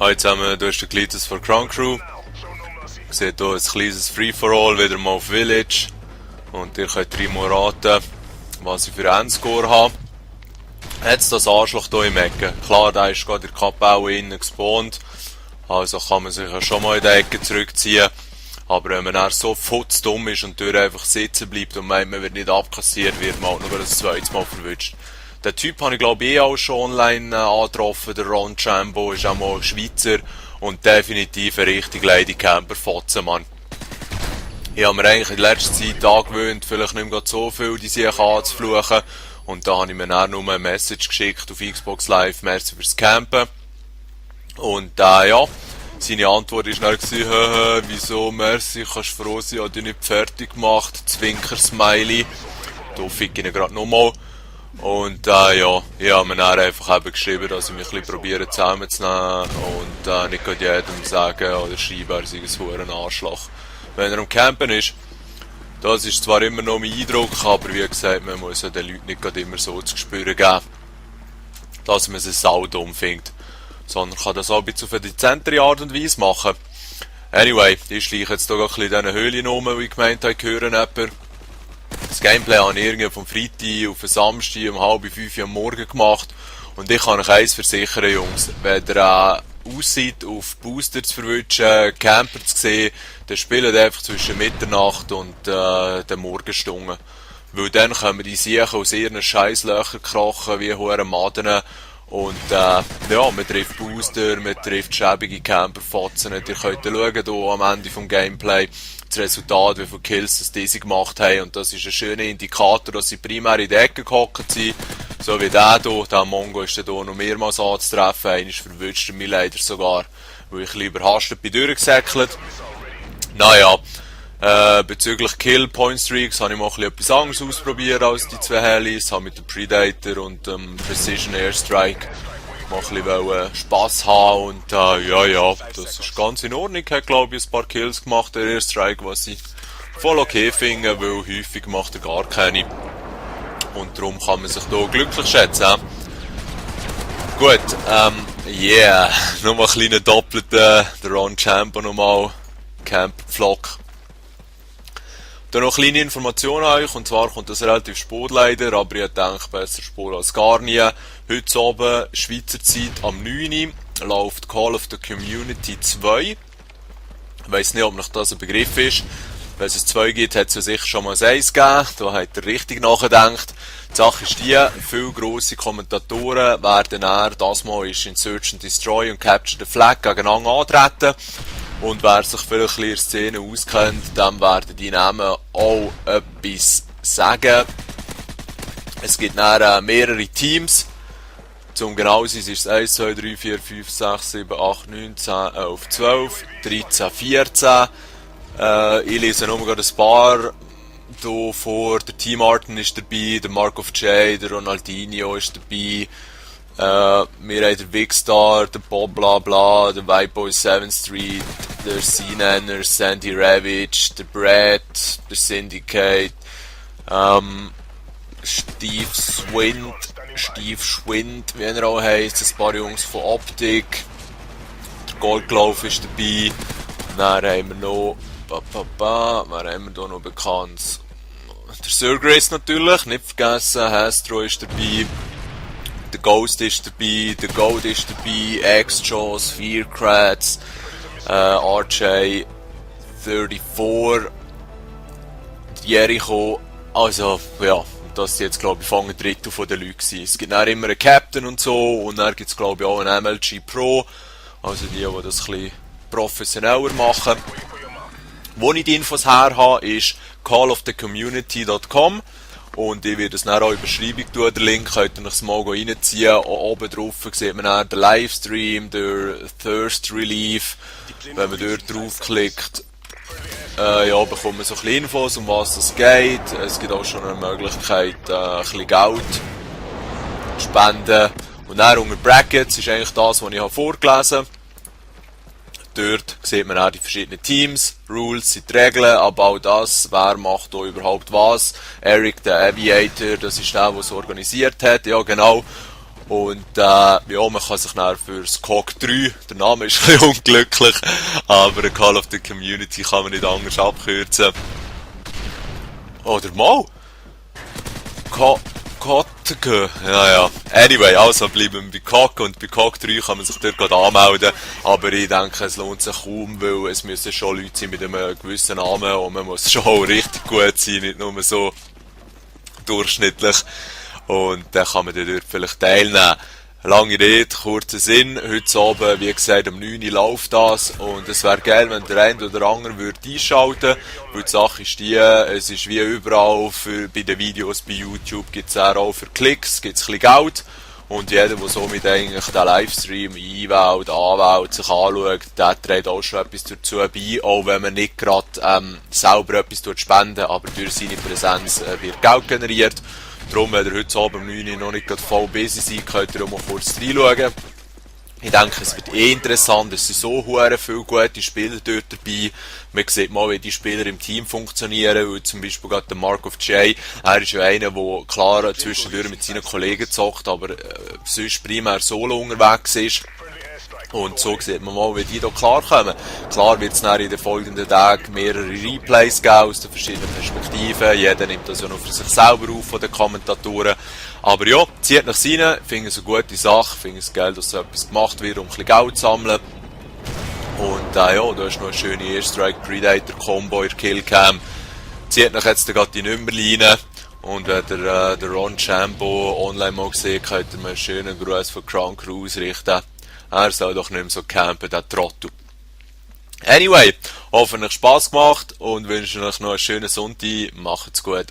Hallo zusammen, du hast den Glitus von Crown Crew. Ihr seht hier ein kleines Free-for-All wieder mal auf Village. Und ihr könnt dreimal raten, was ich für Endscore habe. Jetzt das Arschloch hier im Ecke. Klar, der ist gerade in der Kapelle innen gespawnt. Also kann man sich ja schon mal in die Ecke zurückziehen. Aber wenn man dann so futzdumm ist und dort einfach sitzen bleibt und meint, man wird nicht abkassiert, wird man auch noch das zweites Mal verwünscht. Den Typ habe ich glaube ich auch schon online angetroffen, der Ron Jambo, ist auch mal ein Schweizer und definitiv ein richtig Lady Camper Fotzen, Mann. Ich habe mir eigentlich in letzter Zeit angewöhnt, vielleicht nicht mehr so viel die sich anzufluchen und da habe ich mir dann nur eine Message geschickt auf Xbox Live, merci fürs Campen. Und ja, seine Antwort war dann, wieso, merci, kannst froh sein, ich habe dich nicht fertig gemacht, Zwinker-Smiley. Da fick ich ihn gerade nochmal. Und ja, ich habe mir dann einfach eben geschrieben, dass ich mich ein bisschen probiere zusammenzunehmen und nicht jedem sagen oder schreiben, er sei ein verdammter Arschloch. Wenn er am Campen ist, das ist zwar immer noch mein Eindruck, aber wie gesagt, man muss ja den Leuten nicht gerade immer so zu spüren geben, dass man sie saudumm findet, sondern kann das auch ein bisschen auf eine dezentere Art und Weise machen. Anyway, ich schleiche jetzt hier ein bisschen in diesen Höhlen rum, wie ich gemeint habe, hören jemanden. Das Gameplay habe ich irgendwie vom Freitag auf den Samstag um 4:30 Uhr am Morgen gemacht. Und ich kann euch eins versichern, Jungs, wenn ihr aussieht, auf Booster zu verwünschen, Camper zu sehen, dann spielt einfach zwischen Mitternacht und den Morgenstunden. Weil dann können die Siechen aus ihren Scheisslöchern krochen wie hohe Maden. Und ja, man trifft Booster, man trifft schäbige Camper-Fotzen. Ihr könnt schauen hier am Ende vom Gameplay das Resultat, wie viele Kills die gemacht haben. Und das ist ein schöner Indikator, dass sie primär in der Ecke gehockt sind. So wie der hier, der Mongo ist hier noch mehrmals anzutreffen. Einer verwünscht mich leider sogar, weil ich lieber hastet bin durchgesäckelt. Naja, bezüglich Kill Point Streaks habe ich mal etwas anderes ausprobiert als die zwei Helis. Habe mit dem Predator und dem Precision Airstrike mal ein bisschen Spass haben und ja, das ist ganz in Ordnung. Ich habe glaube ich ein paar Kills gemacht, der Airstrike, was ich voll okay finde, weil häufig macht er gar keine. Und darum kann man sich hier glücklich schätzen. Gut, yeah, nochmal einen kleinen Doppelten, der Ron Champo nochmal, Camp Vlog. Dann noch eine kleine Information an euch, und zwar kommt das relativ spät leider, aber ich denke, besser spät als gar nie. Heute oben, Schweizer Zeit, am 9. läuft Call of the Community 2. Ich weiss nicht, ob noch das ein Begriff ist. Wenn es 2 gibt, hat es ja sicher schon mal ein 1 gegeben. Da hat er richtig nachgedacht. Die Sache ist die, viele grosse Kommentatoren werden das mal ist in Search and Destroy und Capture the Flag gegeneinander antreten. Und wer sich vielleicht ein bisschen in der Szene auskennt, dann werden die Namen auch etwas sagen. Es gibt dann mehrere Teams. Zum genau sein ist es 1, 2, 3, 4, 5, 6, 7, 8, 9, 10, 11, 12, 13, 14. Ich lese nur gerade ein paar hier vor. Der Team Martin ist dabei, der Markov J, der Ronaldinho ist dabei. Wir haben den Vigstar, der Bob Blabla, der Whiteboy 7th Street, der C-Nanner, Sandy Ravage, der Brad, der Syndicate, Steve Schwind, wie er auch heisst, ein paar Jungs von Optik, der Goldglove ist dabei, dann haben wir noch, wer haben wir da noch bekannt? Der Sir Grace natürlich, nicht vergessen, Hastro ist dabei, der Ghost ist dabei, der Gold ist dabei, X-Jaws, Fearcrats, RJ34, Jericho, also ja, das ist jetzt glaube ich fast ein Drittel von den Leuten gewesen. Es gibt dann immer einen Captain und so und dann gibt es glaube ich auch einen MLG Pro, also die das ein bisschen professioneller machen. Wo ich die Infos her habe, ist callofthecommunity.com. Und ich werde es dann auch in die Beschreibung tun, den Link könnt ihr euch mal reinziehen. Auch oben drauf sieht man dann den Livestream, der Thirst Relief. Wenn man dort draufklickt, bekommt man so ein bisschen Infos, um was es geht. Es gibt auch schon eine Möglichkeit, ein bisschen Geld zu spenden. Und dann unter Brackets ist eigentlich das, was ich vorgelesen habe. Dort sieht man auch die verschiedenen Teams, Rules sind die Regeln, aber auch das, wer macht da überhaupt was. Eric, der Aviator, das ist der es organisiert hat, ja genau. Und ja, man kann sich dann für das COG 3, der Name ist ein bisschen unglücklich, aber ein Call of the Community kann man nicht anders abkürzen. Oder mal? COG, ja. Anyway, also bleiben wir bei COG, und bei COG 3 kann man sich dort gerade anmelden, aber ich denke, es lohnt sich kaum, weil es müssen schon Leute sein mit einem gewissen Namen und man muss schon auch richtig gut sein, nicht nur so durchschnittlich. Und dann kann man dort vielleicht teilnehmen. Lange Rede, kurzer Sinn. Heute Abend, wie gesagt, um 9 Uhr läuft das. Und es wäre geil, wenn der eine oder andere würde einschalten würde. Weil die Sache ist die, es ist wie überall bei den Videos bei YouTube, gibt es auch für Klicks, gibt es ein bisschen Geld. Und jeder, der somit eigentlich den Livestream einwählt, anwählt, sich anschaut, der trägt auch schon etwas dazu bei, auch wenn man nicht gerade selber etwas spenden, aber durch seine Präsenz wird Geld generiert. Darum, wenn ihr heute Abend um 9 Uhr noch nicht voll busy seid, könnt ihr auch mal kurz reinschauen. Ich denke, es wird interessant, es sind so viele gute Spieler dort dabei. Man sieht mal, wie die Spieler im Team funktionieren, weil zum Beispiel gerade der Mark of J, er ist ja einer, der klar zwischendurch mit seinen Kollegen zockt, aber sonst primär solo unterwegs ist. Und so sieht man mal, wie die hier klarkommen. Klar wird es in den folgenden Tagen mehrere Replays geben aus den verschiedenen Perspektiven. Jeder nimmt das ja noch für sich selber auf von den Kommentatoren. Aber ja, zieht nach rein, finde es eine gute Sache, finde es geil, dass so etwas gemacht wird, um ein bisschen Geld zu sammeln. Und ja, da ist noch eine schöne Airstrike Predator Combo in der Killcam. Zieht nach jetzt gerade die Nummer rein. Und wenn der Ron Chambo online mal gesehen, könnt ihr mir einen schönen Gruß von Crown Crew ausrichten. Er soll doch nicht mehr so campen, der Trottel. Anyway, hoffentlich Spass gemacht und wünsche euch noch einen schönen Sonntag. Macht's gut.